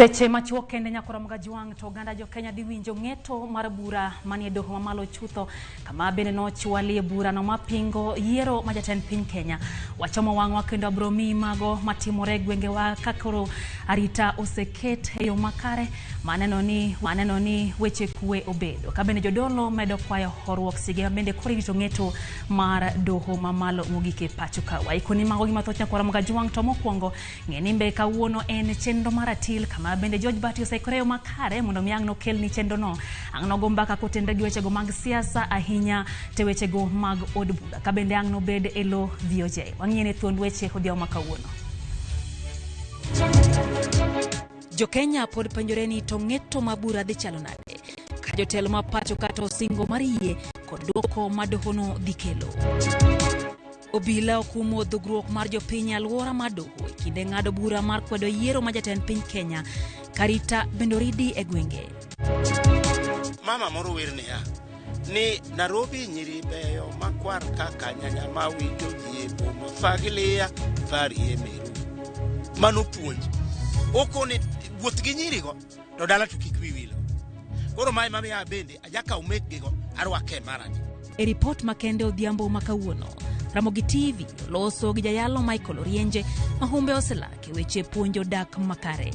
Seche machuok kende nyakora Mgajwang' to oganda jo Kenya dhi winjo ng'eto mar bura manie doho mamalo chutho kama bende nochwalie burano mapingo yiero ma jatend piny Kenya. Wachomo wang'wa kendo abiro miyi mago matimore e gwengewa ka koro arita oseket e yo makare maneno ni weche kwe obedo. Ka bende jodolo medo kwayo horuok sige ma bende koro irito ng'eto mar doho mamalo mogik e pacho ka. Waikoni mago gi mathoth nyakwara Mgajwang' to mokwongo Ng'e ni mbe kawuono en chenro mar atil kama bende George Bati oseikore yo makare mondo mi ang' nokelni chenrono. Ang' nogo mbaka kotenre gi wechego mag siasa ahinya te wechego mag od bura. Ka bende ang' nobed e lo VOJ. Wang'iye ne thuond weche odhiambo ma kawuono. Jo-Kenya pod penjore ni to ng'eto ma bura dhi chalo nade ka jotelo ma pacho kata osingo mar yie kod dwoko ma dohono dhi kelo. Obila okumo dhugruok mar jopiny e alwora mar doho e kinde ng'ado bura mar kwedo yiero ma jatend piny Kenya Karita bende oridi e gwenge. Mama moro wer niya ni Nairobi nyiri beyo makwar kaka nyanya ma wito ji e boma fagilia varie meru. Mano puonj. Okoni wuoth gi nyirigo to dala to kik wi wilo. Koro mae mamiya bende ajakaw mekgigo arwake marani. E ripot makende odhiambo ma kawuono, Ramogi TV oloso gi jayalo Michael Orienje ma humbe oselak e weche puonjo dak makare.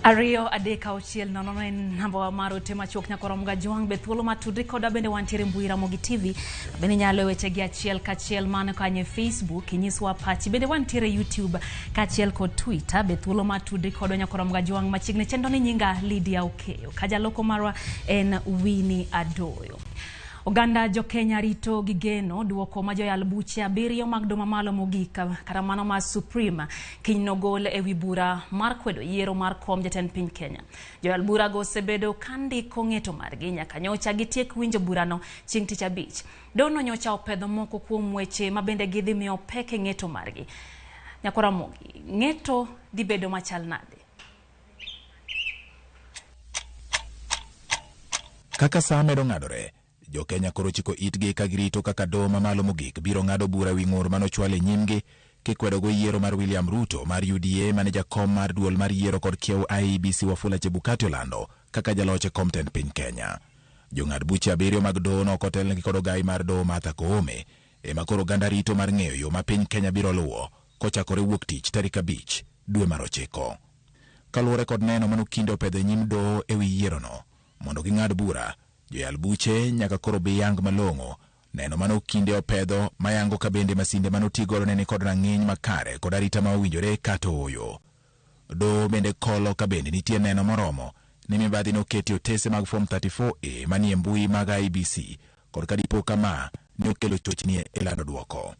Ariyo adek auchiel nono en namba mar ote machuok nyaka Ramogi Ajwang' be thuolo matudri koda bende wantiere mbui Ramogi TV bende inyalo weche gi achiel kachiel mano kanyo e Facebook inyiswa pachi bende wantiere YouTube kaachiel kod Twitter be thuolo matudri kodwa nyaka Ramogi Ajwang' machiegni chenro ni nyinga Lydia Okeyo ka jaloko marwa en Winnie Adoyo. Oganda jo Kenya rito gi geno duoko ma joyal buche abiriyo mag doho mamalo mogik kata mano mar Supreme kiny nogol e wi bura mar kwedo yiero mar kom jatend piny Kenya. Joyal burago osebedo ka ndiko ng'eto margi nyaka nyocha gitiek winjo burano chieng' tich abich. Dohono nyocha opedho moko kuom weche ma bende gidhi miyo pek e ng'eto margi. Nyakwar Ramogi, ng'eto dhi bedo machal nade? Kaka saa medo ng'adore, Jo-Kenya koro chiko itgi ka girito kaka doho mamalo mogik biro ng'ado bura wi ng'ur manochwal e nyimgi kikwedogo yiero mar William Ruto mar UDA mane jakom mar duol mar yiero kod kiew IEBC Wafula Chebukati olando kaka jaloch e kom tend piny Kenya. Jong'ad buche abiriyo mag doho no kotelnegi kod ogai mar doho Martha Koome ema koro oganda rito mar ng'eyo yo ma piny Kenya biro luwo kochakore wuok tich tarik 5 dwe mar ochiko. Kaluwore kod neno manokinde opedho e nyim doho e wi yierono, mondo ging'ad bura, joyal buche nyaka koro bi yang malong'o neno mane okinde opedho mayango ka bende masinde mane oti godo ne nikod rang'iny makare kod arita ma owinjore kata ooyo. Doho bende kolo ka bende nitie neno moromo ni mibadhi noketi otese mag Form 34A manie mbui mag IEBC kod ka dipo ka ma ne okelo chochni e lando duoko.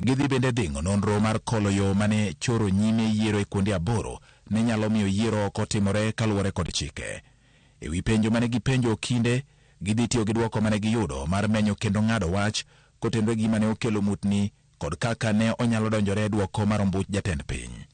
Gidhi bende dhing'o nonro mar kolo yo mane choro nyime yiero e kuonde aboro ne nyalo miyo yiero ok otimore kaluwore kod chike. E wi penjo mane gipenjo okinde, gidhi tiyo gi dwoko mane giyudo mar menyo kendo ng'ado wach kotenore gi gima ne okelo mutni kod kaka ne onyalo donjore e dwoko mar ombuch jatend piny.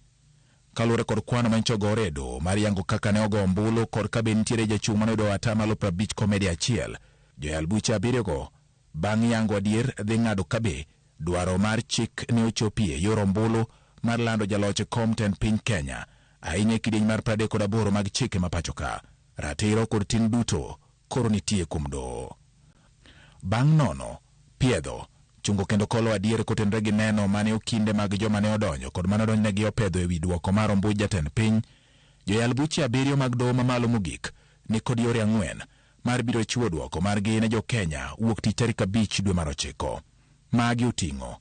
Kaluwore kod kwano manyicha ogore e doho mar yango kaka ne ogo ombulu kod ka be nitiere jachung' mane oyudo atamalo 50 komedi achiel, joyal buche abiriyogo bang' yango adier dhi ng'ado kabe dwaro mar chik ne ochopie yor ombulu mar lando jaloch e kom tend piny Kenya, ahinya e kidieny mar 38 mag chike ma pachoka. Ratiro kod ting' duto koro nitie kuom doho. Bang' nono, piedho, chungo kendo kolo adier kotenore gi neno mane okinde mag joma ne odonjo kod mane odonjnegi opedho ewi duoko mar ombuch jatend piny, joyal buche abiriyo mag doho mamalo mogik ni kod yore ang'wen mar biro chiwo duoko margi ne jo-Kenya wuok tich tarik 5 dwe mar ochiko. Magi oting'o,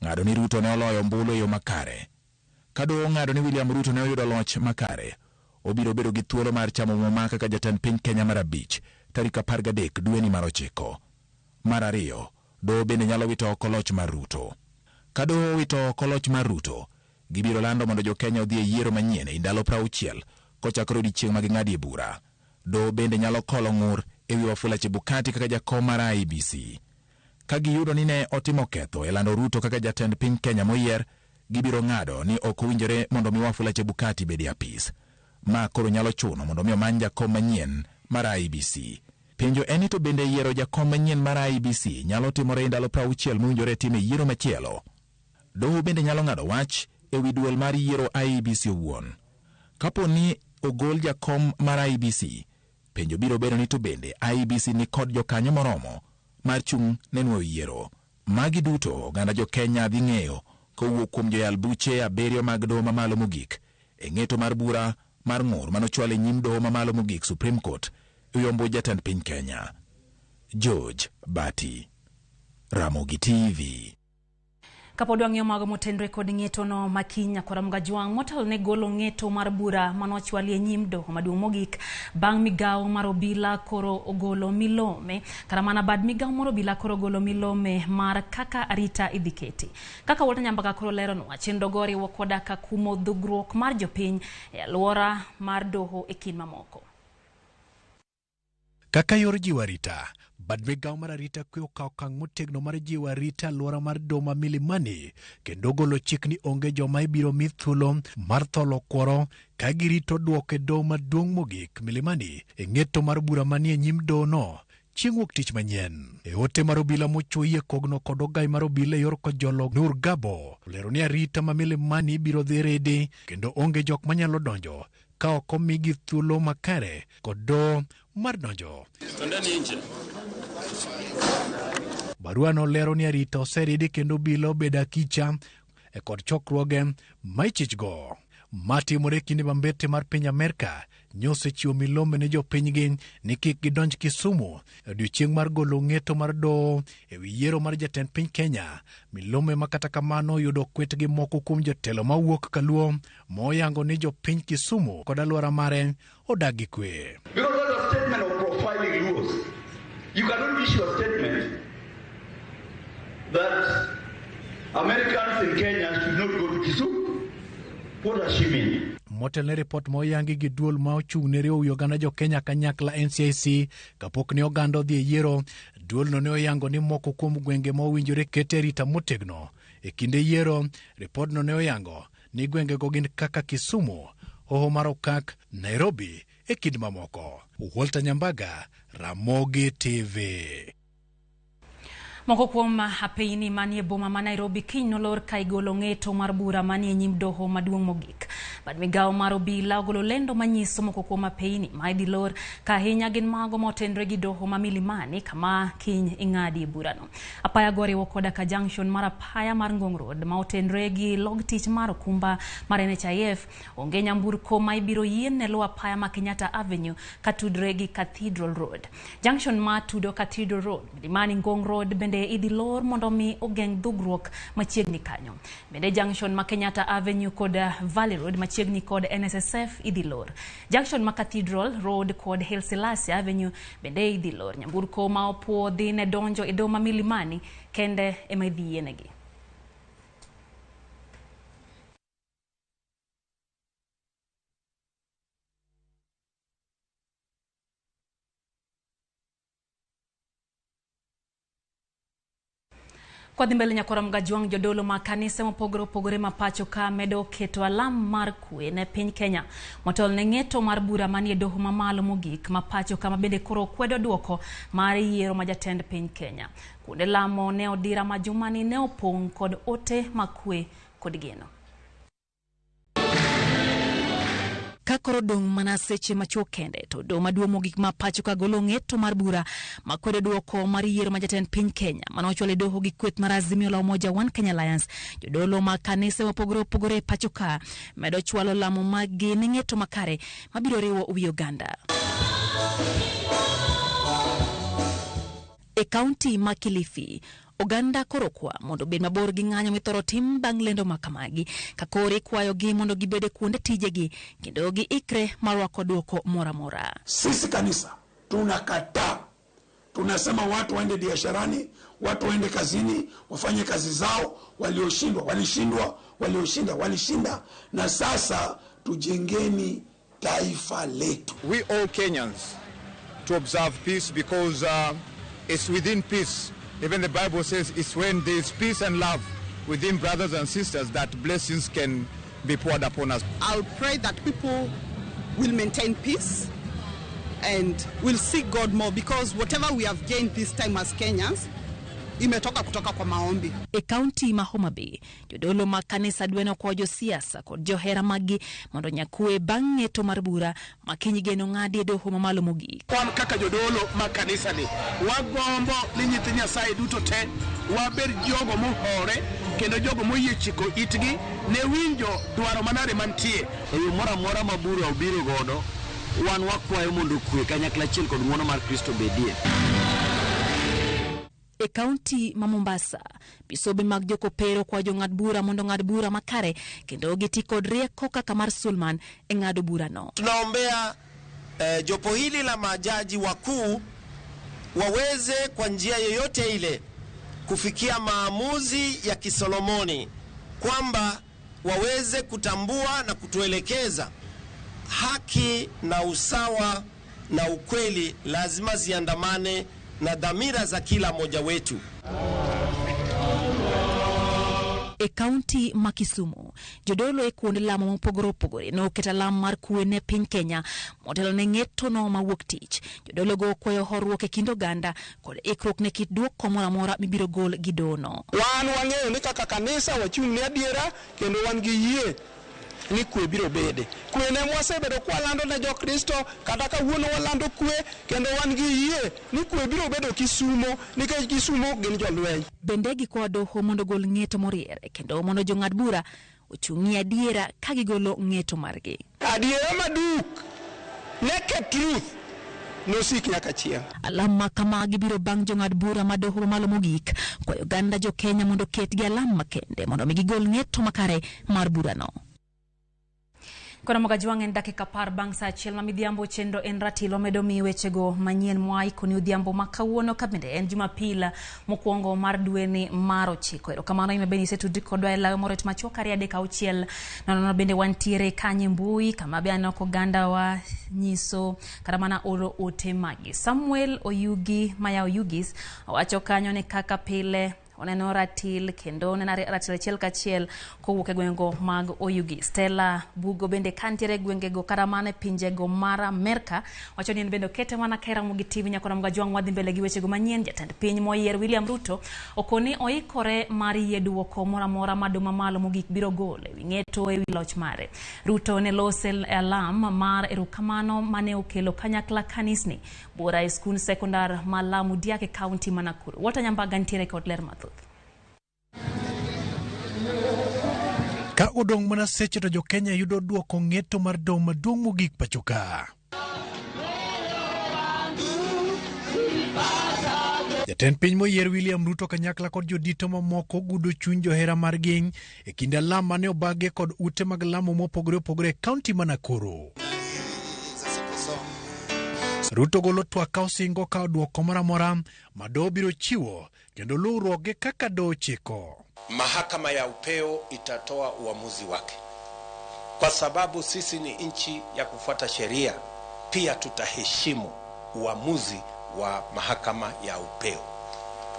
ng'ado ni Ruto ne oloyo ombulu e yo makare. Ka doho ong'ado ni William Ruto ne oyudo loch makare, obiro bedo gi thuolo mar chamo muma kaka jatend piny Kenya mar abich tarik 13 dweni mar ochiko. Mar ariyo, doho bende nyalo wito oko loch mar Ruto. Ka doho owito oko loch mar Ruto, gibiro lando mondo jo-Kenya odhi e yiero manyien ei ndalo 60 kochakore odiechieng' ma ging'adie bura. Doho bende nyalo kolo ng'ur e wi Wafula Chebukati kaka jakom mar IEBC. Ka giyudo ni ne otimo ketho e lando Ruto kaka jatend piny Kenya moyier, gibiro ng'ado ni ok owinjore mondo mi Wafula Chebukati bed e apis. Ma koro nyalo chuno mondo mi omany jakom manyien mar IEBC. Penjo en ni to bende yiero jakom manyien mar IEBC nyalo timore e ndalo 60 mowinjore time yiero machielo. Doho bende nyalo ng'ado wach e wi duol mar yiero IEBC owuon. Kapo ni ogol jakom mar IEBC, penjo biro bedo ni to bende IEBC ni kod jokanyo moromo mar chung' ne nuoyo yiero. Magi duto oganda jo Kenya dhi ng'eyo kowuok kuom joyal buche 7 mag doho mamalo mogik e ng'eto mar bura mar ng'ur manochwal e nyim doho mamalo mogik Supreme Court e yombo jatend piny Kenya. George Bati, Ramogi TV. Kapod wang'iyo mago motenre kod ng'etono makiny nyakora Mgajwang' motelo ne golo ng'eto mar bura manochwali e nyim doho maduong' mogik bang' migawo mar obila koro ogolo milome kata mana bad migawo mar obila koro ogolo milome mar kaka arita idhi keti. Kaka Walter Nyambaga koro leronwa, chenro go oriwo koda ka kumo dhugruok mar jopiny e alwora mar doho e kind mamoko. Kaka yor jiwo arita, bad migawo mar arita kwe okawo okang' motegno mar jiwo arita alwora mar doho ma Milimani kendo golo chik ni onge joma ibiro mi thuolo mar tholo kworo ka girito dwoko e doho maduong' mogik Milimani e ng'eto mar bura manie nyim dohono chieng' wuok tich manyien. E ote mar obila mochwoyie kogno kod ogai mar obila e yor Kojolo Nur Gabo olero ni arita ma Milimani ibiro dhi ridi kendo onge jok manyalo donjo ka ok omigi thuolo makare kod doho mar donjo. Barua no lero ni arita oseridi kendo obila obedo akicha e kod chokruoge ma ichichgo. Matimore kinde ma mbete mar piny Amerka nyosechiwo milome ne jopinygi ni kik gidonj Kisumu e odiechieng' mar golo ng'eto mar doho e wi yiero mar jatend piny Kenya. Milome ma kata kamano oyudo kwet gi moko kuom jotelo mawuok Kaluo moyango ni jopiny Kisumu kod alwora mare odak gi kwe. Because that's a statement of profiling Luos. You cannot issue a statement that Americans in Kenya should not go to Kisumu. What does she mean? Motel ne ripot ma oyangi gi duol ma ochung' ne riwo wi oganda jo Kenya kanyakla NCIC kapok ne oganda odhi e yiero. Duolno ne oyango ni moko kuom gwenge ma owinjore kete arita motegno e kinde yiero. Ripodno ne oyango ni gwengego gin kaka Kisumu, Hoho mar Okak, Nairobi e kind mamoko. Walter Nyambaga, Ramogi TV. Moko kuom apeyni manie boma ma Nairobi kiny nolor ka igolo ng'eto mar bura manie nyim doho maduong' mogik. Bad migawo mar obila ogolo lendo manyiso moko kuom apeyni ma idhi lor ka ahinya gin mago motenre gi doho ma Milimani kama kiny ing'adie burano. Apaya go oriwo koda ka junction mar apaya mar Ngong Road ma otenre gi log tich mar okumba mar NHIF. Onge nyamburko ma ibiro yien ne luwo apaya ma Kenyatta Avenue katudre gi Cathedral Road. Junction ma tudo Cathedral Road, Milimani Ngong Road bende idhi lor mondo mi ogeng' dhugruok machiegni kanyo. Bende junction ma Kenyatta Avenue kod Valley Road machiegni kod NSSF idhi lor. Junction ma Cathedral Road kod Haile Selassie Avenue bende idhi lor. Nyamburko ma opuodhi ne donjo e doho ma Milimani kende ema idhi yienegi. Kwa dhi mbele nyakora Mgajwang' jodolo ma kanise mopogore opogore ma pacho ka medo keto alam mar kwe ne piny Kenya. Motelo ne ng'eto mar bura manie doho mamalo mogik ma pacho ka ma bende koro kwedo duoko mar yiero ma jatend piny Kenya. Kuonde lamo ne odira ma jumani ne opong' kod ote ma kwe kod geno. Ka koro dong' mana seche machuok kende to doho maduong' mogik ma pacho ka golo ng'eto mar bura makwedo duoko mar yiero ma jatend piny Kenya mane ochwal e doho gi kweth mar Azimio la Umoja One Kenya Alliance. Jodolo mag kanise mopogore opogore e pacho ka medo chwalo lamo maggi ne ng'eto makare mabiro riwo wi oganda. E kaunti ma Kilifi, oganda koro kwa mondo obed mabor gi ng'anyo mithoro tim bang' lendo ma kamagi ka koro ikwayogi mondo gibed e kuonde tijegi kendo giikre mar rwako duoko moro amora. Sisi kanisa tunakataa, tunasema watu waende biasharani, watu waende kazini, wafanye kazi zao. Walioshindwa walishindwa, walioshinda walishinda, na sasa tujengeni taifa letu. We all Kenyans to observe peace because it's within peace. Even the Bible says it's when there is peace and love within brothers and sisters that blessings can be poured upon us. I'll pray that people will maintain peace And we'll seek God more because whatever we have gained this time as Kenyans imetoka kutoka kwa maombi. E kaunti ma Homa Bay, jodolo mag kanisa dweno kwa josiasa kod johera maggi mondo nyakwe bang' ng'eto mar bura ma kiny geno ng'adi e doho mamalo mogik. Wan kaka jodolo mag kanisa ni wagombo ni nyithi Nyasaye duto te wabed jogo mohore kendo jogo moyie chiko itgi ne winjo dwaro manade mantie. E yo moro amora ma bura obiro godo, wan wakwayo mondo kwe kanyakla achiel kod ng'wono mar Kristo bedie. E kaunti ma Mombasa, bisobe mag jokopere kwa jong'ad bura mondo ng'ad bura makare kendo giti kod rieko kaka mar Sulman e ng'ado burano. Tunaombea jopo hili la majaji wakuu waweze kwa njia yoyote ile kufikia maamuzi ya kisolomoni kwamba waweze kutambua na kutuelekeza haki na usawa na ukweli lazima ziandamane na dhamira za kila mmoja wetu. E kaunti ma Kisumu, jodolo e kuonde lamo mopogore opogore noketo alam mar kwe ne piny Kenya motelo ne ng'etono mawuok tich. Jodolo go okwayo horuok e kind oganda kod ikruok ne kit duoko moro amora mibiro gol gi dono. Wan wang'eyo ni kaka kanisa wachung' ne adiera kendo wan gi yie ni kwe biro bede. Kwe ne mwasebedo kwalando ne Jokristo kata kawuono walando kwe kendo wan gi yie ni kwe biro bedo Kisumo nikech Kisumo gin jolweny. Bende gikwayo doho mondo ogol ng'eto moriere kendo mondo jong'ad bura ochung'ie adiera ka gigolo ng'eto margi. Adiera maduk, naked truth nosik nyaka chieng'. Alam ma kamagi biro bang' jong'ad bura ma doho mamalo mogik kwayo oganda jo Kenya mondo oket gi alam makende mondo mi gigol ng'eto makare mar burano. Koro Mogajwang' en dakika 10 bang' saa 1 ma midhiambo chenro en ratilo medo mi wechego manyien moa ikoni odhiambo ma kawuono ka bende en Jumapil mokwongo mar dweni mar 9. Erokamano in bende isetudri kodwa e layo moro machuok 2 3 6 nono bende wantiere kanye mbui kama be aneno oganda wa nyiso kata mana oro ote magi. Samuel Oyugi Maya Oyugis owacho kanyo ni kaka pile oneno ratil kendo oneno ratil achiel kachiel kowuok e gwengego mag Oyugi. Stella Bugo bende kantiere e gwengego kata mana e pinjego mar Amerka wacho ni en bende okete mana ka Ramogi TV. Nyakora Mogajwang' wadhi mbele gi wechego manyien. Jatend piny moyier William Ruto okoni oikore mar yie duoko moro amora ma doho mamalo mogik biro golo ewi ng'eto ewi loch mare. Ruto ne lose alam mar erokamano mane okelo kanyakla kanisni buora e skund sekondar ma Lamu Diak e kaunti ma Nakuru. Walter Nyambaga nitiere kod ler mathoth. Ka odong' mana seche to jo-Kenya yudo duoko ng'eto mar doho maduong' mogik pacho ka. Jatend piny moyier William Ruto kanyakla kod jodito mamoko gudo chuny johera margi e kinde alam mane obage kod ute mag lamo mopogore opogore e kaunti ma Nakuru. Ruto golo twak ka osingo ka duoko moro amora ma doho biro chiwo kendo luwruok kaka doho chiko. Mahakama ya upeo itatoa uamuzi wake, kwa sababu sisi ni nchi ya kufuata sheria. Pia tutaheshimu uamuzi wa mahakama ya upeo.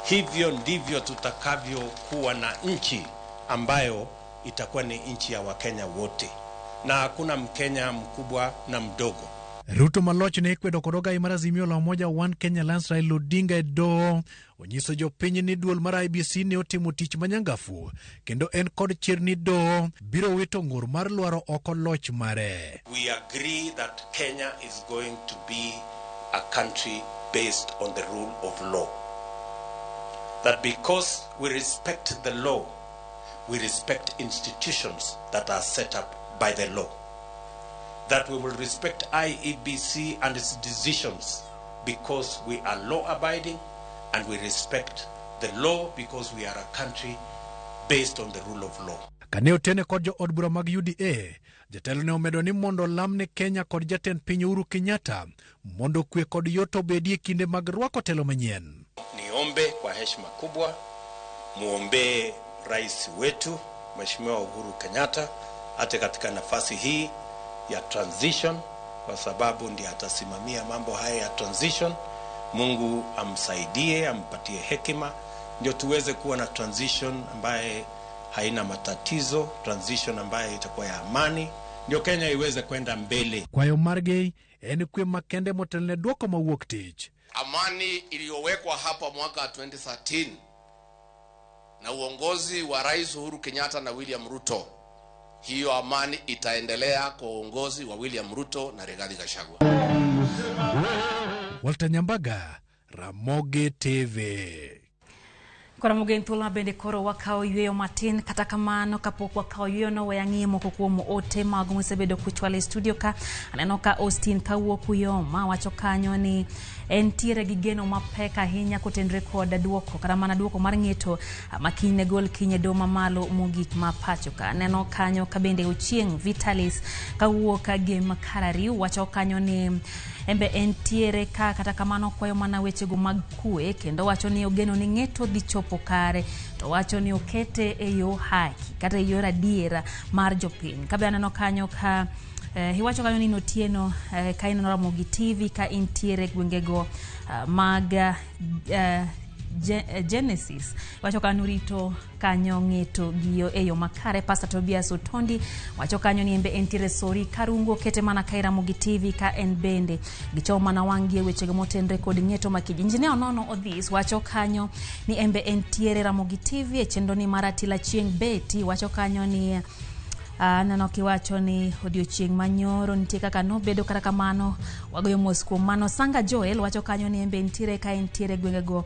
Hivyo ndivyo tutakavyokuwa na nchi ambayo itakuwa ni nchi ya Wakenya wote, na hakuna Mkenya mkubwa na mdogo. Ruto maloch ne ikwedo kod ogai mar Azimio la Umoja One Kenya Alliance Raila Odinga e doho onyiso jopiny ni duol mar IEBC ne otimo tich manyangafu kendo en kod chir ni doho biro wito ng'ur mar lwaro oko loch mare. We agree that Kenya is going to be a country based on the rule of law. That because we respect the law, we respect institutions that are set up by the law. That we will respect IEBC and its decisions because we are law-abiding and we respect the law because we are a country based on the rule of law. Kane otene kod jo od bura mag UDA, jatelo ne omedo ni mondo lam ne Kenya kod jatend piny Uhuru Kenyatta mondo kwe kod yot obedie kinde mag rwako telo manyien. Niombe kwa heshima kubwa muombee rais wetu Mheshimiwa Uhuru Kenyatta hata katika nafasi hii ya transition, kwa sababu ndiye atasimamia mambo haya ya transition. Mungu amsaidie, ampatie hekima, ndio tuweze kuwa na transition ambaye haina matatizo, transition ambaye itakuwa ya amani, ndio Kenya iweze kwenda mbele. Kwayo margi en kwe makende motelne duoko mawuok tich. Amani iliyowekwa hapa mwaka 2013 na uongozi wa Rais Uhuru Kenyatta na William Ruto, hiyo amani itaendelea kwa uongozi wa William Ruto na Rigathi Gachagua. Walter Nyambaga, Ramogi TV. Koro mugen thuolo bende koro wakawo yweyo matin, kata kamano kapok wakawo yweyo no we ang'iye moko kuom ote mago mosebedo kuchwalo e studio ka. Aneno ka Austin kawuok Uyoma wacho kanyo ni entiere gi geno mapek ahinya kotenre kod duoko kata mana duoko mar ng'eto ma kiny ne gol kiny e doho mamalo mogik ma pacho ka. Aneno kanyo ka bende Ochieng Vitalis kawuok Gem Karariu wacho kanyo ni embe entiere ka, kata kamano kwayo mana wechego mag kwe kendo wacho ni ogeno ni ng'eto dhi chopo kare, to wacho ni okete e yo haki kata e yor adiera mar jopiny. Kabe aneno kanyo ka iwacho kanyo ni Otieno ka ineno Ramogi TV ka intiere gwengego mag Genesis wacho kanyo rito kanyo ng'eto giyo e yo makare. Pastor Tobias Otondi wacho kanyo ni embe entiere Sori Karungo kete mana ka Ramogi TV ka en bende gichomo mana wang'gi e wechego motenre kod ng'eto makiji. Injinia Onono Odhis wacho kanyo ni embe entiere Ramogi TV e chenro ni mar Atila Chieng' Beti wacho kanyo ni aneno kiwacho ni odiochieng' manyoro nitie kaka nobedo, kata kamano wagoyo mos kuom mano. Sanga Joel wacho kanyo ni embe entiere ka entiere gwengego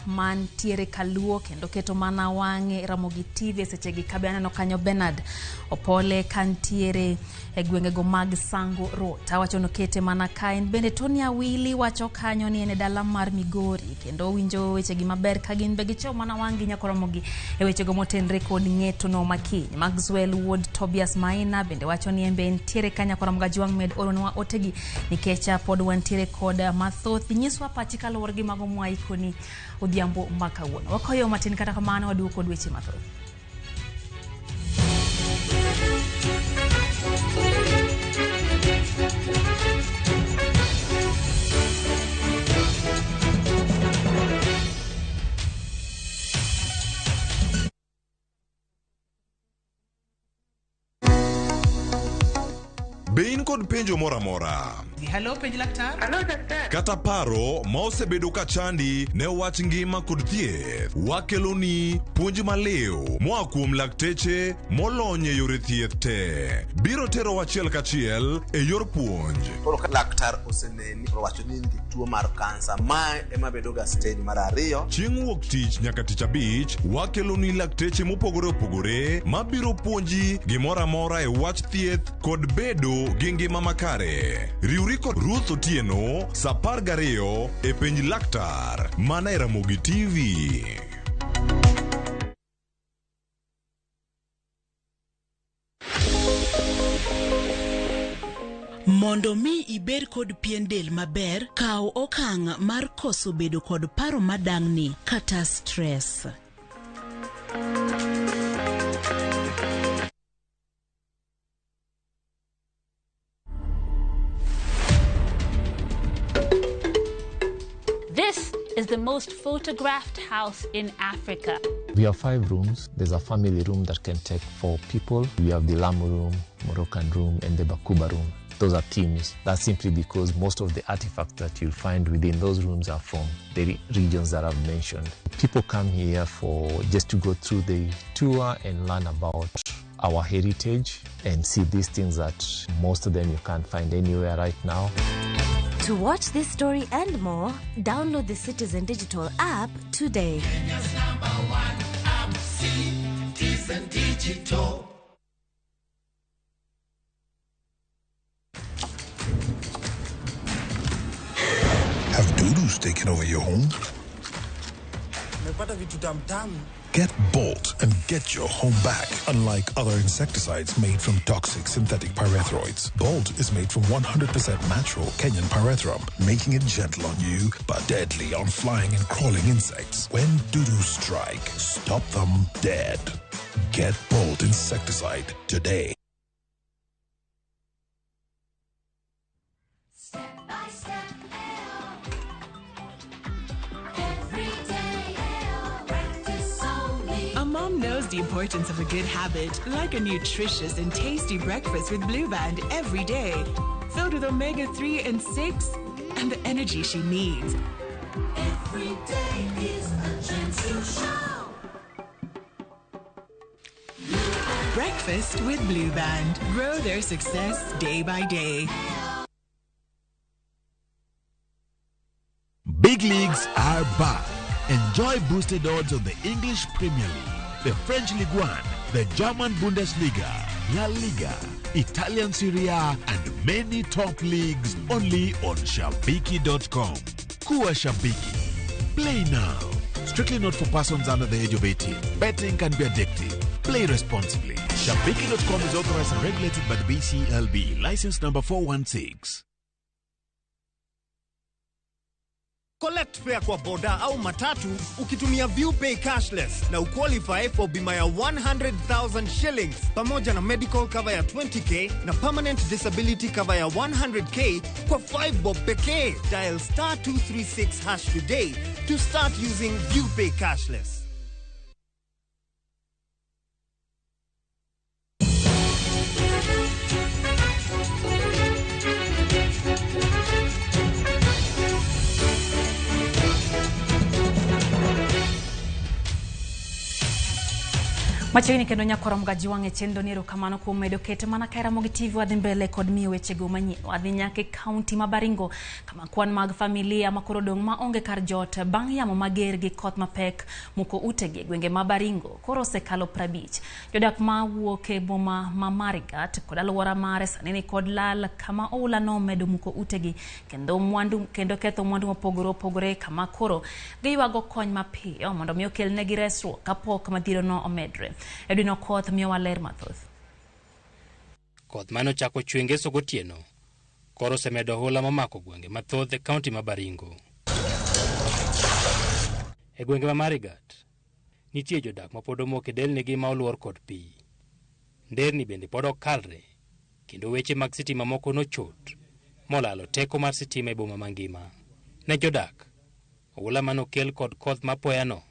mantiere Kaluo kendo keto mana wang'e Ramogi TV sechegi. Kabe aneno kanyo Bernard Opole kantiere e gwengego mag Sango Road awacho nokete mana ka en bende. Tony Awili wacho kanyo ni en e dala mar Migori kendo owinjo wechegi maber ka gin be gichomo mana wang'gi nyaka Ramogi e wechego motenre kod ng'eto no makiny. Maxwell Wuod Tobias Maina bende wacho ni en be entiere ka nyaka Ramogi Ajwang' med oronwa otegi nikech pod wantiere kod mathoth. Nyiswa pachi kaluwore gi mago mwaikoni odhiambo ma kawuono. Wakoyo matin, kata kamano waduogo kod weche mathoth. Be in kod penjo moro amora? Hello, penj laktar. Hello, daktari. Kata paro ma osebedo ka chandi ne wach ngima kod thieth, wakeloni puonj maliw moa kuom lakteche molony e yore thieth te. Biro tero achiel kachiel e yor puonj. Koro ka laktar oseneni to owacho ni in gi tuo mar kansa, mae ema bedo ga stage mar ariyo. Chieng' wuok tich nyaka tich abich, wakeloni lakteche mopogore opogore mabiro puonji gimoro amora e wach thieth kod bedo gi ngima makare. Riwri kod Ruth Otieno sa 12 e penj laktar mana e Ramogi TV. Mondo mi ibed kod pien del maber, kaw okang' mar koso bedo kod paro madang'ni kata stress. This is the most photographed house in Africa. We have 5 rooms. There's a family room that can take 4 people. We have the Lamu room, Moroccan room, and the Bakuba room. Those are themes. That's simply because most of the artifacts that you'll find within those rooms are from the regions that I've mentioned. People come here for just to go through the tour and learn about our heritage and see these things that most of them you can't find anywhere right now. To watch this story and more, download the Citizen Digital app today. Kenya's number one app, Citizen Digital. Have dudus taken over your home? Get Bolt and get your home back. Unlike other insecticides made from toxic synthetic pyrethroids, Bolt is made from 100% natural Kenyan pyrethrum, making it gentle on you but deadly on flying and crawling insects. When dudus strike, stop them dead. Get Bolt insecticide today. Step by step, every day, practice only. A mom knows the importance of a good habit, like a nutritious and tasty breakfast with Blue Band every day, filled with omega-3 and 6 and the energy she needs. Every day is a chance to show. Breakfast with Blue Band. Grow their success day by day. Big leagues are back. Enjoy boosted odds on the English Premier League, the French Ligue 1, the German Bundesliga, La Liga, Italian Serie A, and many top leagues only on Shabiki.com. Kuwa Shabiki. Play now. Strictly not for persons under the age of 18. Betting can be addictive. Play responsibly. Shabiki.com is authorized and regulated by the BCLB. License number 416. Collect fare kwa boda au matatu ukitumia ViewPay cashless na uqualify for bima ya 100,000 shillings pamoja na medical cover ya 20k na permanent disability cover ya 100k kwa 5 bob pekee. Dial star 236 hash today to start using ViewPay cashless. Machiegni kendo nyakwara Mugaji wang' e chenro ni erokamano kuom medo kete mana ka Ramogi TV. Wadhi mbele kod miyo wechego manyien. Wadhi nyaka e kaunti ma Baringo kama kwan mag familia ma koro odong' ma onge kar jot bang' yamo mager gi koth mapek muko utegi e gwenge ma Baringo koro osekalo 50. Jodak mawuok e boma ma Marigat kod alwora mare sani ni kod lal kama oula nomedo muko utegi kendo mwandu kendo ketho mwandu mopogore opogore kama koro giywago kony mapiyo mondo mi okelnegi resruok kapok midhierono omedre. Edwin Okoth miyowa ler mathoth. Koth mane ochako chwe ngeso gotieno koro osemedo oula momako gwenge mathoth e kaunti ma Baringo. E gwenge ma Marigat, nitie jodak ma pod omoko e delnigi ma oluor kod pi. Nderni bende pod ok kalre, kendo weche mag sitima moko nochot molalo teko mar sitima e boma mangima. Ne jodak, oula manokel kod koth mapoyano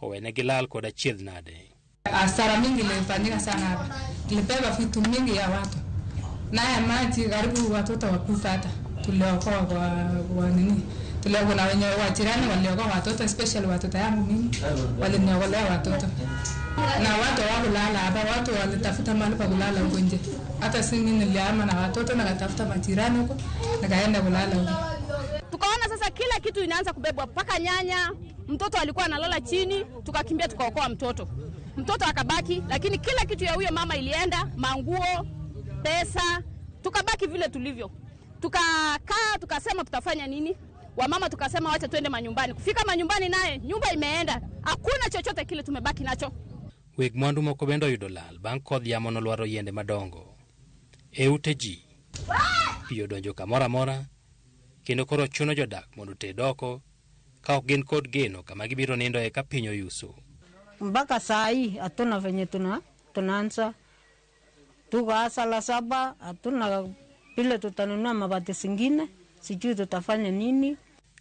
owenegi lal kod achiedh nade. Hasara mingi ilifanyika sana hapa. Ilibeba vitu mingi ya watu. Naye maji karibu watoto wakufa hata. Tuliokoa kwa nini? Tuliokoa na wenye wajirani waliokoa watoto, especially watoto yangu mimi. Waliniokolea watoto. Na watu hawakulala hapa, watu walitafuta mahali pa kulala huko nje. Hata si mimi nilihama na watoto nikatafuta majirani huko, nikaenda kulala huko. Tukaona sasa kila kitu inaanza kubebwa mpaka nyanya. Mtoto alikuwa analala chini, tukakimbia tukaokoa mtoto. Mtoto akabaki, lakini kila kitu ya huyo mama ilienda, manguo, pesa, tukabaki vile tulivyo. Tukakaa, tukasema tutafanya nini? Wamama tukasema wacha twende manyumbani. Kufika manyumbani naye, nyumba imeenda. Hakuna chochote kile tumebaki nacho. Weg mwandu moko bende oyudo lal bang' kodh yamo nolwaro yiende madongo. E ute ji, pi odonjo kamoro amora, kendo koro chuno jodak mondo oted oko ka ok gin kod geno kama gibiro nindoe ka piny oyuso. Mpaka saa hii hatuna venye tunaanza. Tuko hasa la saba, hatuna vile tutanunua mabati zingine, sijui tutafanya nini.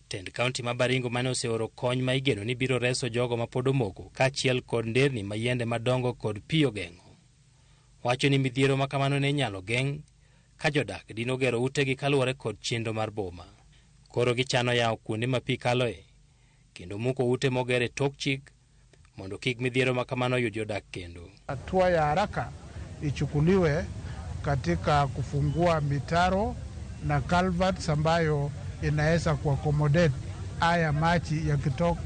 Tend kaunti ma Baringo mane oseoro kony ma igeno ni biro reso jogo ma pod omoko kaachiel kod nderni ma yiende madongo kod pi ogeng'o. Wacho ni midhiero ma kamano ne inyalo geng' ka jodak dino gero utegi kaluwore kod chenro mar boma. Koro gichano yawo kuonde ma pi kaloe kendo muko ute moger e tok chik mondo kik midhiero ma kamano yud jodak kendo. Hatua ya haraka ichukuliwe katika kufungua mitaro na culverts ambayo inaweza kuaccommodate haya maji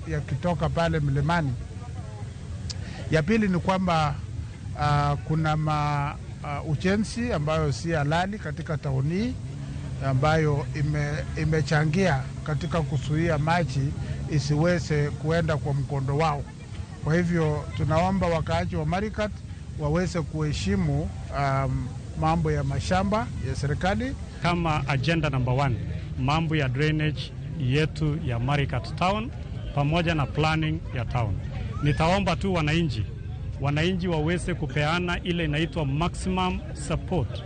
yakitoka pale mlimani. Ya pili ni kwamba kuna ujenzi ambayo si halali katika tauni ambayo imechangia katika kuzuia maji isiweze kuenda kwa mkondo wao. Kwa hivyo tunaomba wakaaji wa Marigat waweze kuheshimu mambo ya mashamba ya serikali. Kama agenda number 1, mambo ya drainage yetu ya Marigat town pamoja na planning ya town. Nitaomba tu wananchi waweze kupeana ile inaitwa maximum support,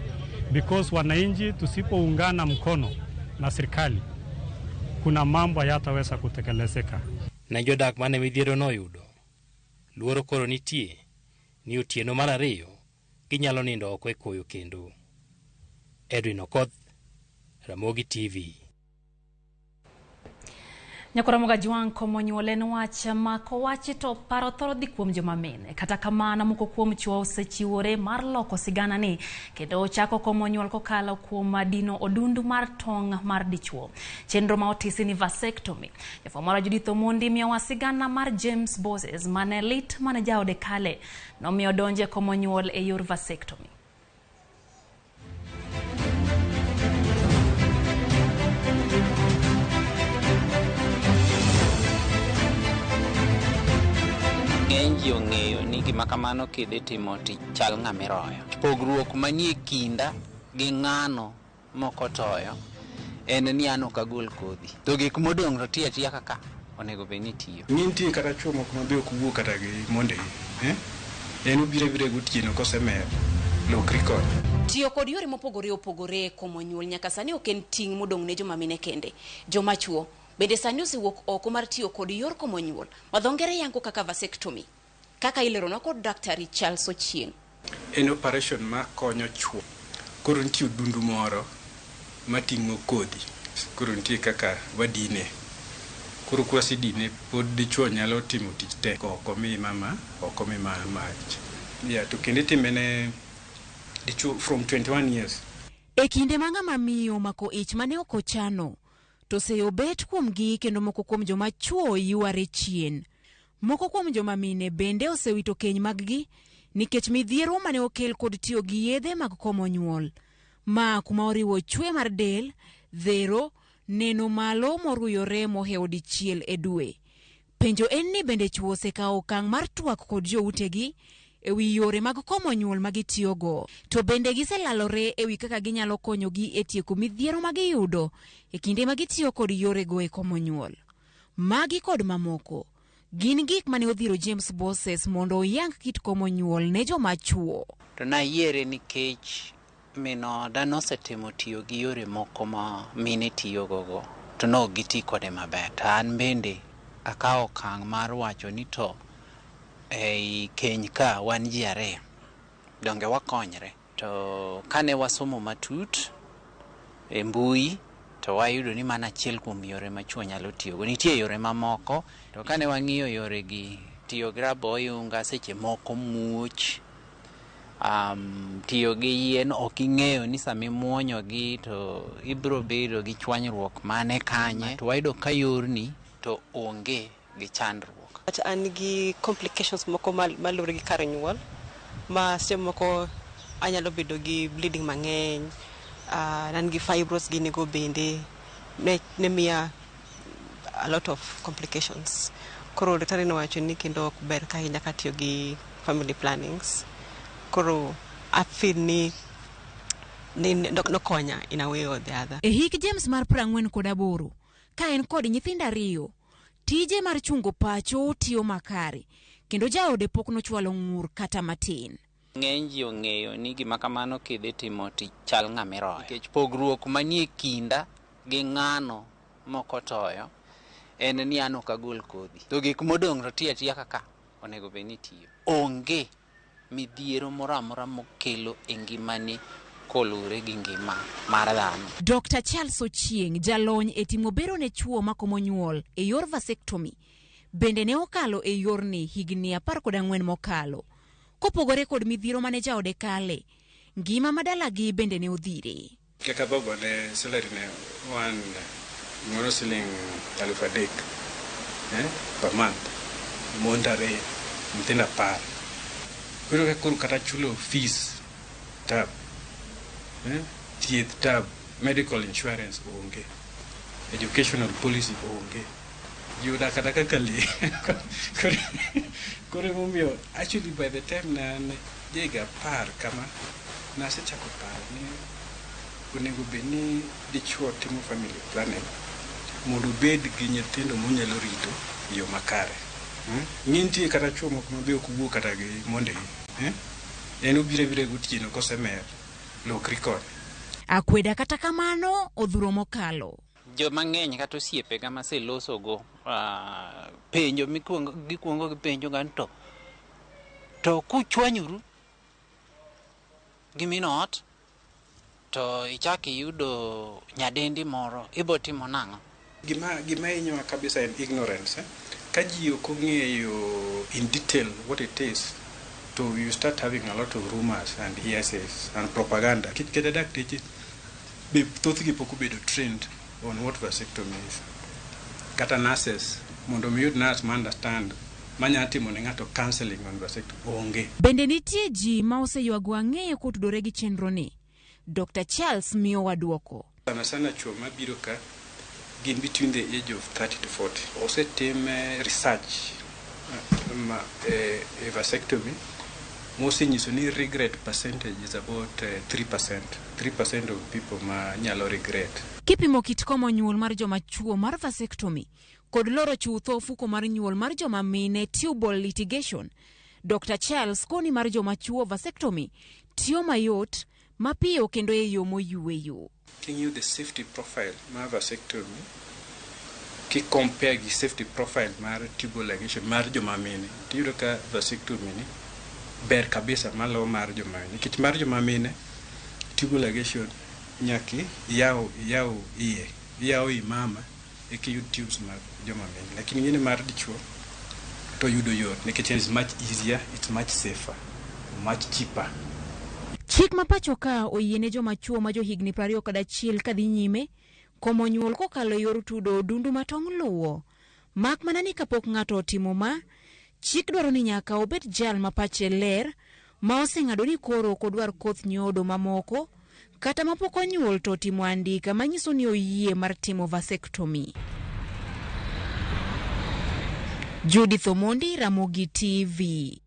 because wananchi tusipoungana mkono na serikali kuna mambo hayataweza kutekelezeka. Ne jodak mane midhiero noyudo, Luoro koro nitie ni otieno mar ariyo ginyalo nindo oko e koyo kendo. Edwin Okoth, Ramogi TV. Nyakwar Jwang' komo nyuol en wach ma kowachi to paro thoro dhi kuom joma mine. Kata kamano moko kuom chwo osechiwore mar loko sigana ni kendo chako komo nyuol kokalo kuom dino odundu mar tong' mar dichuo. Chenro ma otisi ni vasectomy. Jafwambo Judith Omondi miyowa sigana mar James Boses mane lit mane jaode kale nomiyo donje komo nyuol e yor vasectomy. Ng'eny ji ong'eyo ni gima kamano kidhi timo to chal ng'ama iroyo. Pogruok manie kinda gi ng'ano mokotoyo en ni an ok agol kodhi. To gik modong' to tiyo atiya kaka onego bed ni tiyo. Nitie kata chuo moko ma be ok wuo kata gi mondegi. En obiro abira gotieno kosemer, lokri kode. Tiyo kod yore mopogore opogore e komo nyuol nyaka sani ok en ting' modong' ne joma mine kende. Joma chuo bende sani osewuok oko mar tiyo kod yor komo nyuol ma dho ngere yango kaka vasectomy. Kaka ileronwa kod Daktari Charles Ochieng. En operation ma konyo chuo. Koro nitie odundu moro mating'o kodhi. Koro nitie kaka wadine. Koro kwasedine pod dichuo nyalo timo tich te. Ok omi mama, ok omi mach. Yeah, to kendo itime ne dichuo from 21 years. E kinde ma ng'ama miyo omako ich mane ok ochano, to seyo bet kuomgi kendo moko kuom joma chuo yware chien. Moko kuom joma mine bende osewito keny maggi nikech midhiero mane okel kod tiyo gi yedhe mag komo nyuol. Ma kuma oriwo chwe mar del, dhero, neno malo moruyore mohewo dichiel e dwe. Penjo en ni bende chuo osekawo okang' mar twak kod joutegi e wi yore mag komo nyuol ma gitiyogo. To bende giselalore e wi kaka ginyalo konyogi e tieko midhiero ma giyudo e kinde ma gitiyo kod yorego e komo nyuol. Magi kod mamoko gin gik mane odhiro James Boses mondo oyang kit komo nyuol ne joma chuo. To nayiere nikech min oda nosetemo tiyo gi yore moko ma mine tiyogogo to ne ok giti kode maber. To an bende akawo okang' mar wacho ni to ei keny ka wan ji ariyo, donge wakonyre. To kane wasomo matut e mbui to wayudo ni mano achiel kuom yore ma chuo nyalo tiyogo. Nitie yore mamoko to kane wang'iyo yore gi, tiyo gi rabo oyunga seche moko muoch, tiyo gi yien ok ing'eyo ni sama imuonyogi to ibiro bedo gi chwanyruok mane kanye. To wayudo ka yorni to onge gi chandruok. An gi complications moko maluwore gi kar nyuol ma seche moko anyalo bedo gi bleeding mang'eny, an gi fibroids ginigo bende ne miya a lot of complications. Koro daktari nowacho ni kendo ok ber ka ahinya katiyo gi family plannings. Koro I feel ni nokonya in a way or the other. E hik James mar 48, ka en kod nyithindo ariyo, tije mar chungo pacho tiyo makare, kendo jaode pok nochwalo ng'ur kata matin. Ng'eny ji ong'eyo ni gima kamano kidhi timo to chal ng'ama iroyo. Nikech pogruok manie kinda gi ng'ano mokotoyo en ni an ok agol kodhi. To gik modong' to tiyo atiya kaka onego bed ni tiyo. Onge midhiero moro amora mokelo e ngimani koluwore gi ngima mar dhano. Dr. Charles Ochieng, jalony e timo bero ne chuo makomo nyuol e yor vasectomy, bende ne okalo e yorni higni 14 mokalo. Kopogore kod midhiero mane jaode kale, ngima madalagi bende ne odhire. Kaka baba ne salary ne wan moro siling 3,000 per month, mondo ariyo, nyithindo 10. Koro ka koro kata chulo fees tab, thieth tab, medical insurance onge, educational policy onge. Ji odak kata kaka lee. Koro emomiyo actually by the time ne an jahiga 10 kama, nasechako paro ni onego bed ni dichuo timo family planning mondo obed gi nyithindo monyalo rito e yo makare. Nitie kata chuo moko ma be ok wuo kata gi mondegi. En obiro abira gotieno kosemer, lokri kode. Akweda kata kamano odhuro mokalo. Joma ng'eny kata osiepega maselosogo, penjo mikuongo gikuongo gipenjo ga ni to To kuchwanyoru gi min ot to ichak iyudo nyadendi moro, ibo timo nang'o? Gima hinyowa kabisa en ignorance. Ka ji ok ong'eyo in detail what it is, to you start having a lot of rumors and hearsays and propaganda. Nikech kata dakteche be thothgi pok obedo trained on what vasectomy is. Kata nurses, mondo mi iyud nurse ma understand manya timo ne ng'ato counseling on vasectomy onge. Bende nitie ji ma oseywago ang'e kotudore gi chenroni? Dr. Charles miyowa dwoko. Sana sana chuo mabiro ka gin between the age of 30 to 40. Osetim research ma vasectomy mosenyiso ni regret percentage is about 3%. 3% of people ma nyalo regret. Kipimo kit komo nyuol mar joma chuo mar vasectomy kod loro chutho ofuko mar nyuol mar joma mine tubal ligation, Dr. Charles koni mar joma chuo vasectomy tiyo mayot, mapiyo kendo e yo moyueyo. King'iyo the safety profile mar vasectomy ki compare gi safety profile mar tubal ligation mar joma mine, tiyudo ka vasectomy ni ber kabisa malo mar joma mine. Nikech mar joma mine, tubal ligation nyaki iyaw iye, iyaw i mama eka iyud tubes mag joma mine. Lakini ing'eni mar dichuo to yudo yot nikech it's much easier, it's much safer, much cheaper. Chik ma pacho ka oyiene joma chuo ma johigni 21 kadhi nyime komo nyuol kokalo e yor tudo odundu ma tong' luwo. Mak mana ni kapok ng'ato otimo ma, chik dwaro ni nyaka obed jal ma pache ler ma oseng'ado ni koro ok odwar koth nyodo mamoko kata mapok onyuol to otimo andika manyiso ni oyie mar timo vasectomy. Judith Omondi, Ramogi TV.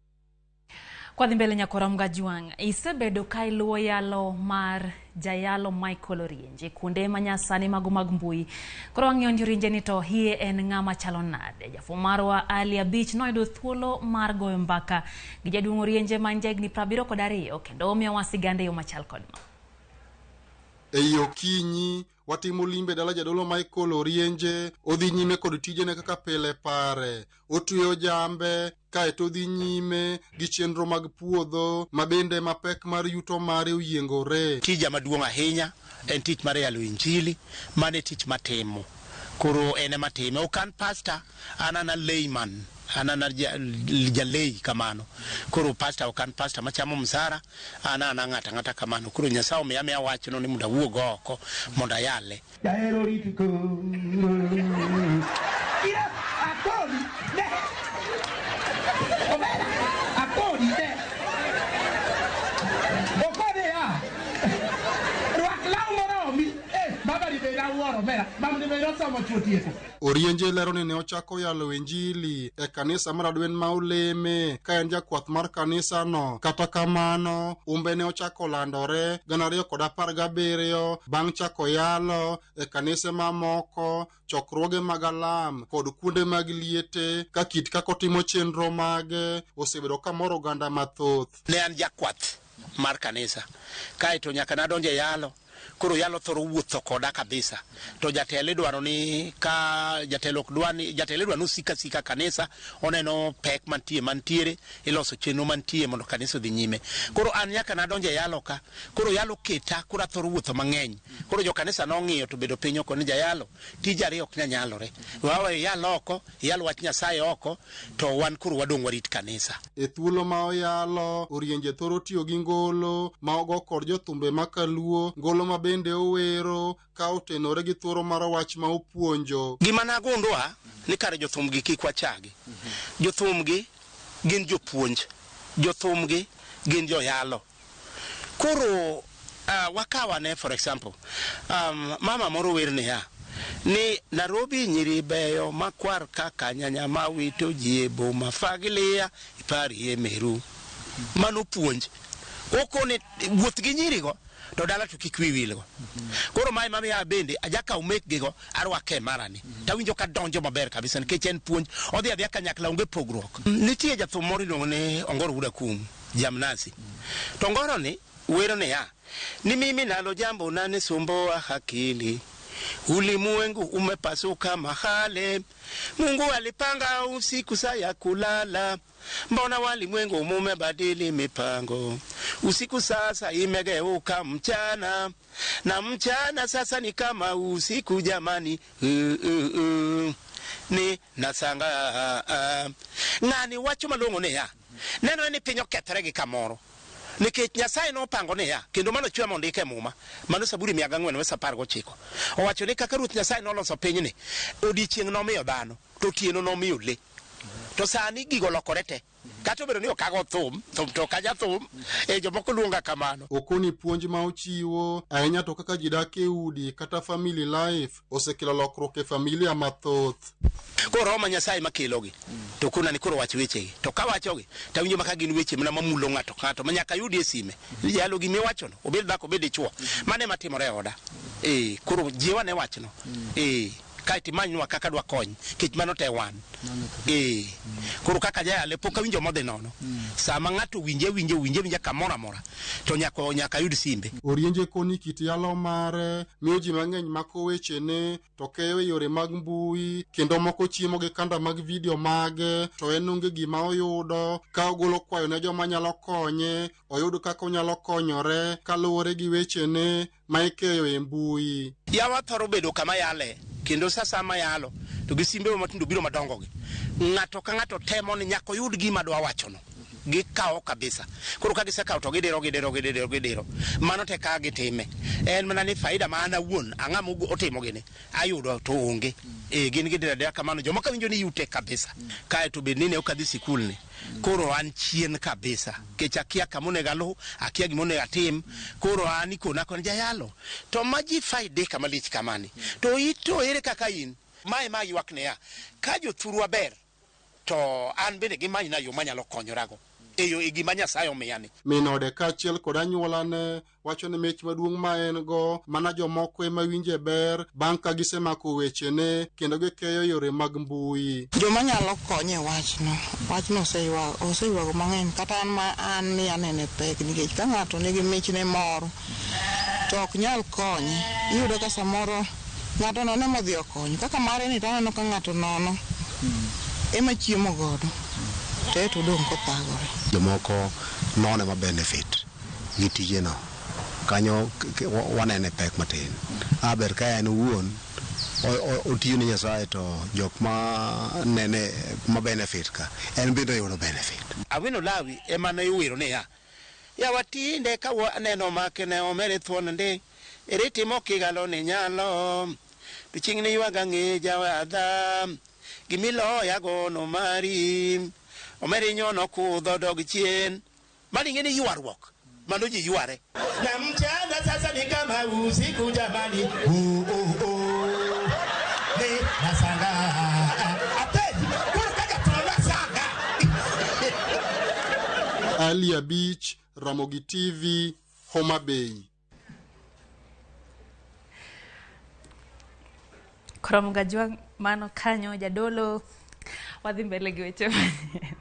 Kwadhi mbele nyakora Mgajwang', isebedo ka iluwo yalo mar jayalo Michael Orienje kuonde manyasani mago mag mbui. Koro wang'iyo ni Orienje ni to hie en ng'ama chalo nade. Jafwambo marwa Ali Abich noyudo thuolo mar goyo mbaka gi jaduong' Orienje ma en jahigni 72 kendo omiyowa sigande e yo machal kod ma. Ei okinyi watimo limbe dala jadolo Michael Orienje, odhi nyime kod tijene kaka pile pare, otweyo jambe kaeto odhi nyime gi chenro mag puodho ma bende mapek mar yuto mare oyiengore. Tija maduong' ahinya en tich mar yalo injili, mano e tich matimo. Koro en ema time. Ok an pastor, an ana layman, an ana jalei kamano. Koro pastor ok an pastor machamo msara, an ana ng'ata ng'ata kamano. Koro Nyasaye omiya amiya wachno ni mondo awuog oko mondo ayale. Jahero rit koro. Ira akoni ne. Omera akoni ne. Okone ya. Rwak law moromi. Baba ni be awuoro omera. Baba ni be nosomo chuo tieko. Orienje lero ni ne ochako yalo injili e kanisa mar Adwen ma Oleme ka en jakwath mar kanisano. Kata kamano, umbe ne ochako landore 2017 bang' chako yalo e kanise mamoko, chokruoge mag alam kod kuonde mag liete ka kit kaka otimo chenro mage osebedo ka moro oganda mathoth. Ne an jakwath mar kanisa, kaeto nyaka nadonjo e yalo. Koro yalo thoro wuotho koda kabisa. To jatelo idwaro ni ka jatelo ok dwa ni jatelo idwaro ni osik asika kanisa, oneno pek mantie mantiere, iloso chenro mantie mondo kanisa odhi nyime. Koro an nyaka nadonjo e yalo ka, koro yalo keta, koro athoro wuotho mang'eny. Koro jo kanisa nong'iyo to bedo piny oko ni jayalo, tij ariyo ok nyal nyalore. Wawe iyal oko, iyal wach Nyasaye oko, to wan koro wadong' warit kanisa. E thuolo ma oyalo, Orienje thoro tiyo gi ngolo ma ogo kod jothumbe ma kaluo, ngolo ma bende owero ka otenore gi thuolo mar wach ma opuonjo. Gima nagundua ni kare jothumgi kik wachagi. Jothumgi gin jopuonj, jothumgi gin joyalo. Koro wakawane for example, mama moro wer niya, ni Nairobi nyiri beyo makwar kaka nyanya ma wito ji e boma fagilia iparie Meru. Mano puonj. Okone wuoth gi nyirigo to dala to kik wiyi wilgo. Koro mae mamiya bende ajakaw mekgigo arwake marani. Tawinjo ka donjo maber kabisa nikech en puonj. Odhi adhiya kanyakla onge pogruok. Nitie jathum moro iluongo ni Ongoro Wuod Akum, Jamnasi. To Ongoro ni wero niya, ni mimi nalo jambo nane sumboa akili. Ulimwengu umepasuka mahale, Mungu alipanga usiku saa ya kulala, mbona walimwengu mumebadili mipango? Usiku sasa imegeuka mchana, na mchana sasa ni kama usiku jamani. Ni nasanga ng'ani wacho malong'o niya nenore ni piny okethore gi kamoro nikech Nyasaye nopango niya kendo mano chwe mondike e muma mano Saburi 419 owacho ni kaka Ruoth Nyasaye noloso pinyni odiechieng' nomiyo dhano to otieno nomiyo le to sani gigo lokore te kata obedo ni ok ago thum thum to ok aja thum e jomoko luonga kamano. Okoni puonj ma ochiwo ahinya to kaka ji dak e udi kata family life osekelo lokruok e familia mathoth. Koro roho ma Nyasaye makelogi to kona ni koro wach wechegi to kawachogi tawinjo maka gin weche mana mamulo ng'ato ka ng'ato ma nyaka yudi e sime jalo gima iwachono obed dhako obed dichuo mano ema timore e oda koro jiwa ne wachno kaeto imanywa kaka dwakony nikech mano te wan koro kaka jayale pok awinjo modhi nono sama ng'ato winje winje winje winja kamoro amora to nyaka yud simbe. Orienje koni kit yalo mare miyo ji mang'eny mako wechene to keyo e yore mag mbui kendo moko chiemo gi kanda mag video mage to en onge gima oyudo ka ogolo kwayo ne joma nyalo konye oyud kaka onyalo konyore kaluwore gi wechene ma ikeyo e mbui. Yawa thoro bedo kama yale kendo sasa ma yalo to gi simbe matindo biro madongo gi ng'ato ka ng'ato temo ni nyaka oyud gima dwa wachono gikawo kabisa koro ka gisekawo to gidiro gidiro gidiro gidiro mano te ka gitime en mana ni faida ma an awuon ang'a otimo gini ayudo to onge gin gidiro adira kamano jomoko winjo ni yute kabisa kaeto bed ni ne ok adhi sikul ni koro an chien kabisa nikech akia kama onego aluw akia gima onego atim koro an ikona koni jayalo to ma ji faide kama lich kamani to ito ere kaka in mae ma ywak niya ka jothurwa ber to an bende gimanyna yo manyalo konyorago e yo e gima Nyasaye omiyani. Min ode kaachiel kod anyuolane wacho ni mich maduong' ma en go mana jomoko ema winje ber bang' ka gisemako wechene kendo gikeyo yore mag mbui. Joma nyalo konye wachno, wachno oseywago mang'eny kata an ma an ni anene pek nikech ka ng'ato nigi michne moro to ok nyal konye, iyudo ka samoro ng'ato nono modhi okonyo kaka mare ni to aneno ka ng'ato nono ema chiemo godo to to odong' kothagore. Jomoko none ma benefit gi tijeno kanyo wanene pek matin. Aber ka en owuon otiyo ne Nyasaye to jok ma nene ma benefit ka en bende oyudo benefit. Awino Lawi ema ne iwero niya yawa tinde ka waneno makne omere thuon ndi ere timo kigalo ni nyalo to chieng' ni ywaga ng'e jawadha gimiloya gono mari omere nyono kudho dog chien mano ing'e ni ywaruok mano ji yware. Na mchana sasa ni kama usiku jamani ni nasanga apeji koro kaka tunasanga. Ali Abich, Ramogi TV, Homa Bay. Koro Mugajwang' mano kanyo jadolo wadhi mbele gi weche manyien.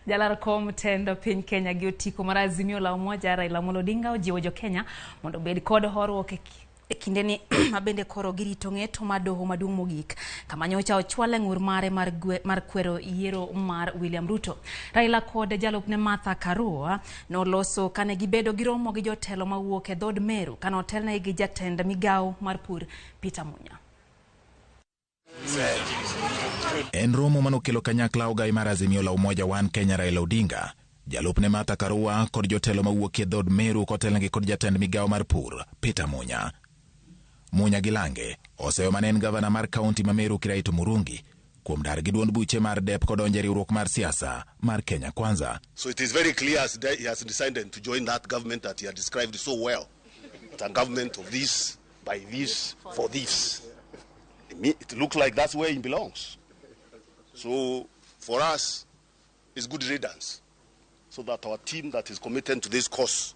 Jalar kom tend piny Kenya gi otiko mar Azimio la Umoja Raila Amolo Odinga ojiwo jo Kenya mondo obed kod horuok e kindeni ma bende koro girito ng'eto mar doho maduong' mogik kama nyocha ochwale ng'ur mare mar kwero yiero mar William Ruto. Raila kod jalupne Martha Karua noloso kane gibedo gi romo gi jotelo mawuok e dhood Meru kane otelnegi gi jatend migawo mar pur Peter Munya. En romo manokelo kanyakla ogai mar Azimio la Umoja One Kenya Raila Odinga, jalupne Martha Karua kod jotelo mawuok e dhood Meru kotelnegi kod jatend migawo mar pur Peter Munya. Munya gi Lange oseyo mane en gavana mar kaunti ma Meru Kiraitu Murungi kuom dar gi duond buche mar DEP kodonjo e riwruok mar siasa mar Kenya Kwanza. So it is very clear as he has decided to join that government that he had described so well. It's a government of this, by this, for this. It looks like that's where he belongs. So for us, it's good riddance so that our team that is committed to this cause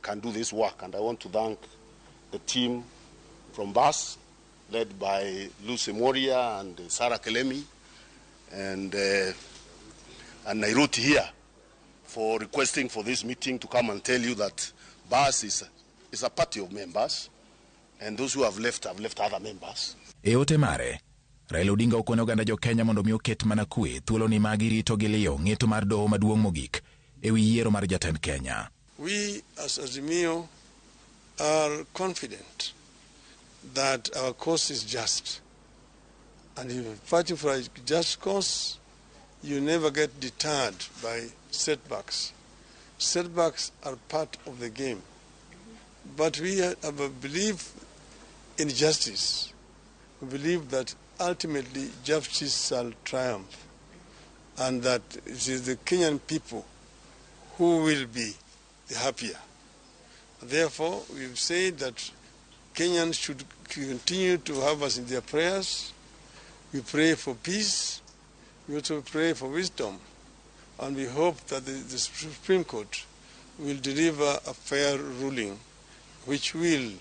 can do this work. And I want to thank the team from BAS, led by Lucy Moria and Sarah Kelemi, and Nairobi here for requesting for this meeting to come and tell you that BAS is a party of members, And those who have left other members. E ote mare, Raila Odinga okone oganda jo Kenya mondo mi oket mana kwe thuolo ni magi rito gi liyo ng'eto mar doho maduong' mogik e wi yiero mar jatend Kenya. We as Azimio are confident that our cause is just. And if you fight for a just cause, you never get deterred by setbacks. Setbacks are part of the game. But we have a belief in justice. We believe that ultimately justice shall triumph, and that it is the Kenyan people who will be the happier. Therefore, we've said that Kenyans should continue to have us in their prayers. We pray for peace. We also pray for wisdom. And we hope that the Supreme Court will deliver a fair ruling which will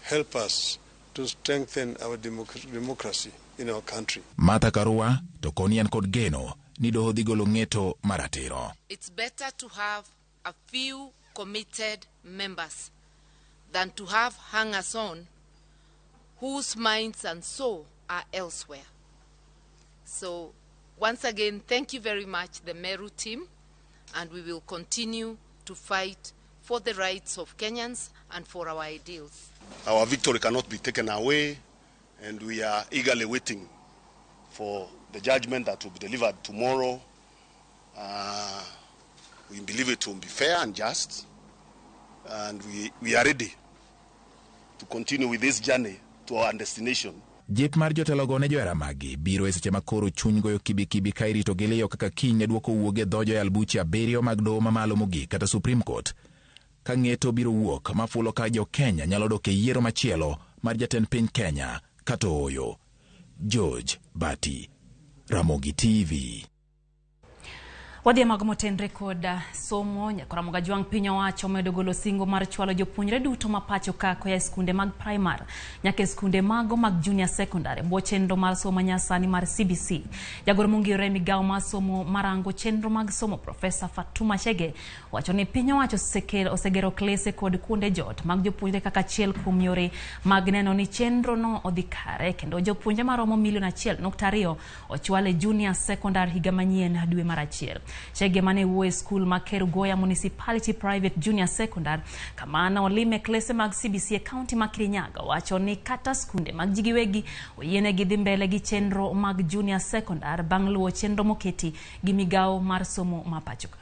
help us to strengthen our democracy in our country. Martha Karua to koni en kod geno ni doho dhi golo ng'eto maratiro. It's better to have a few committed members than to have hangers-on whose minds and soul are elsewhere. So once again, thank you very much, the Meru team, and we will continue to fight for the rights of Kenyans and for our ideals. Our victory cannot be taken away, and we are eagerly waiting for the judgment that will be delivered tomorrow. We believe it will be fair and just, and we are ready to continue with this journey to our destination. Jip mar jotelogo ne johera magi biro e seche ma koro chuny goyo kibikibi ka irito gi liyo kaka kiny ne dwoko wuog e dho joyal buche 7 mag doho mamalo mogik kata Supreme Court ka ng'eto biro wuok mafulo ka jo Kenya nyalo dok e yiero machielo mar jatend piny Kenya kata ooyo. George Bati, Ramogi TV. Wadhi mago motenre kod somo. Nyakoramoga Jwang' piny owacho omedo golo singo mar chwalo jopuonjre duto ma pacho ka koya e skunde mag primar nyaka e skunde mago mag junior secondary bwo chenro mar somo nyasani mar CBC. Jagoro mongirore migawo mar somo marango chenro mag somo Profesa Fatuma Chege wacho ni piny owacho osegero klese kod kuonde jot mag jopuonjre kaka achiel kuom yore mag neno ni chenro no odhi kare kendo jopuonjre maromo milion 1.2 ochwal e junior secondary higa manyien dwe mar 1. Chege mane wuoyo e skul ma Kerugoya Municipality Private Junior Secondary kamano olime klese mag CBC e kaunti ma Kirinyaga wacho ni kata skunde mag ji giwegi oyienegi dhi mbele gi chenro mag junior secondary bang' luwo chenro moketi gi migawo mar somo ma pacho ka.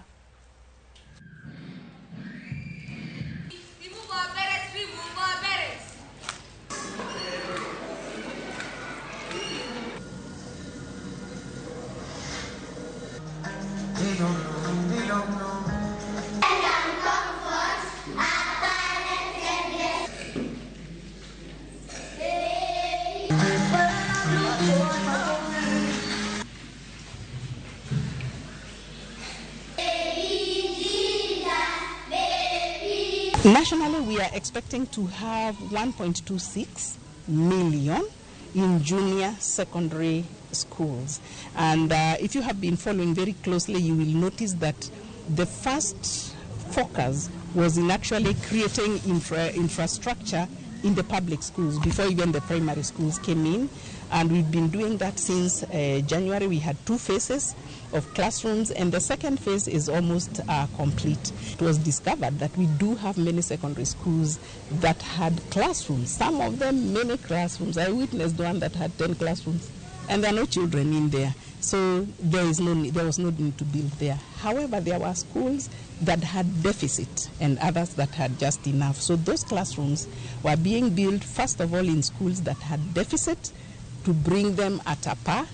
Nationally, we are expecting to have 1.26 million in junior secondary schools. And if you have been following very closely, you will notice that the first focus was in actually creating infrastructure in the public schools before even the primary schools came in. And we've been doing that since January. We had 2 phases of classrooms, and the second phase is almost complete. It was discovered that we do have many secondary schools that had classrooms, some of them many classrooms. I witnessed one that had 10 classrooms, and there are no children in there. So there was no need to build there. However, there were schools that had deficit and others that had just enough. So those classrooms were being built, first of all, in schools that had deficit to bring them at a par.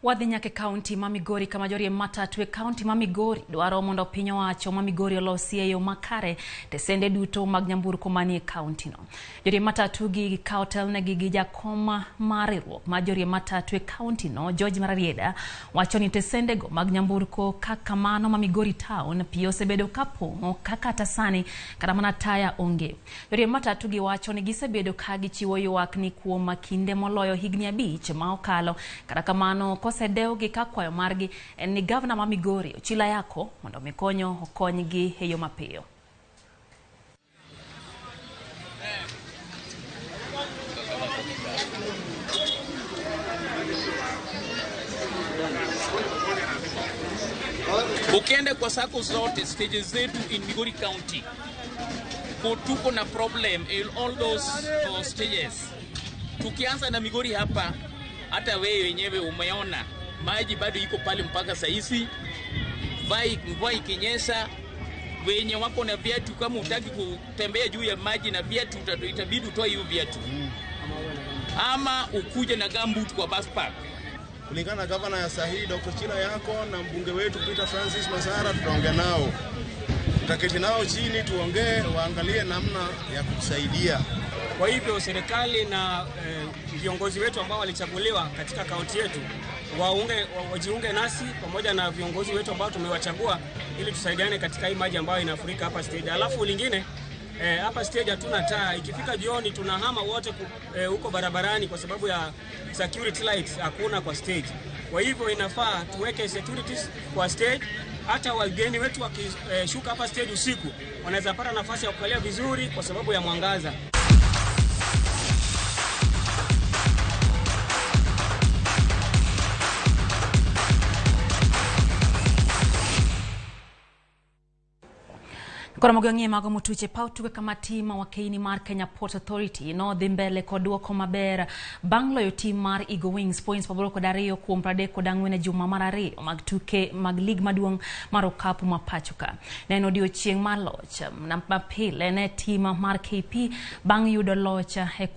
Wadhi nyaka e kaunti ma Migori kama joriemb matatu e kaunti ma Migori dwaro mondo piny owacho ma Migori olosi e yo makare tesende duto mag nyamburko manie kaunti no. Joriemb matatu gi ka otelnegi gi jakom mar riwruok mar joriemb matatu e kaunti no George Mararieda wacho ni tesendego mag nyamburko kaka mano ma Migori town pi osebedo kapong'o kaka kata sani kata mana taya onge. Joriemb matatu gi wacho ni gisebedo ka gichiwo ywak ni kuom kinde moloyo higni 5 ma okalo, kata kamano osedewgi ka kwayo margi en ni gavana ma Migori Ochila Yako mondo mikonyo okonygi e yo mapiyo. Ukienda kwa sacco zote stages zetu in Migori County, tuko na problem in all those stages. Tukianza na Migori hapa, hata wewe wenyewe umeona maji bado iko pale mpaka sahizi. Mvua ikinyesha, wenye wako na viatu, kama utaki kutembea juu ya maji na viatu, itabidi utoe hiyo viatu ama ukuje na gumboot kwa bus park. Kulingana na gavana ya sahihi Dr. Chila Yako na mbunge wetu Peter Francis Masara, tutaongea nao, tutaketi nao chini tuongee, waangalie namna ya kutusaidia. Kwa hivyo serikali na viongozi wetu ambao walichaguliwa katika kaunti yetu wajiunge nasi pamoja na viongozi wetu ambao tumewachagua ili tusaidiane katika hii maji ambayo inafurika hapa stage. Alafu lingine hapa stage hatuna taa. Ikifika jioni tunahama wote huko barabarani kwa sababu ya security lights hakuna kwa stage. Kwa hivyo inafaa tuweke securities kwa stage. Hata wageni wetu wakishuka hapa stage usiku wanaweza pata nafasi ya kukalia vizuri kwa sababu ya mwangaza. Koro mogweng'e mago motuche paw tuke kama tim wakeini mar Kenya Port Authority nodhi mbele kod duoko maber bang' loyo tim mar Eagle Wings points 82 kuom 34 e juma mar ariyo mag tuke mag lig maduong' mar okapu ma pacho ka. Ne en odiochieng' mar loch mapile ne tim mar KP bang' yudo loch e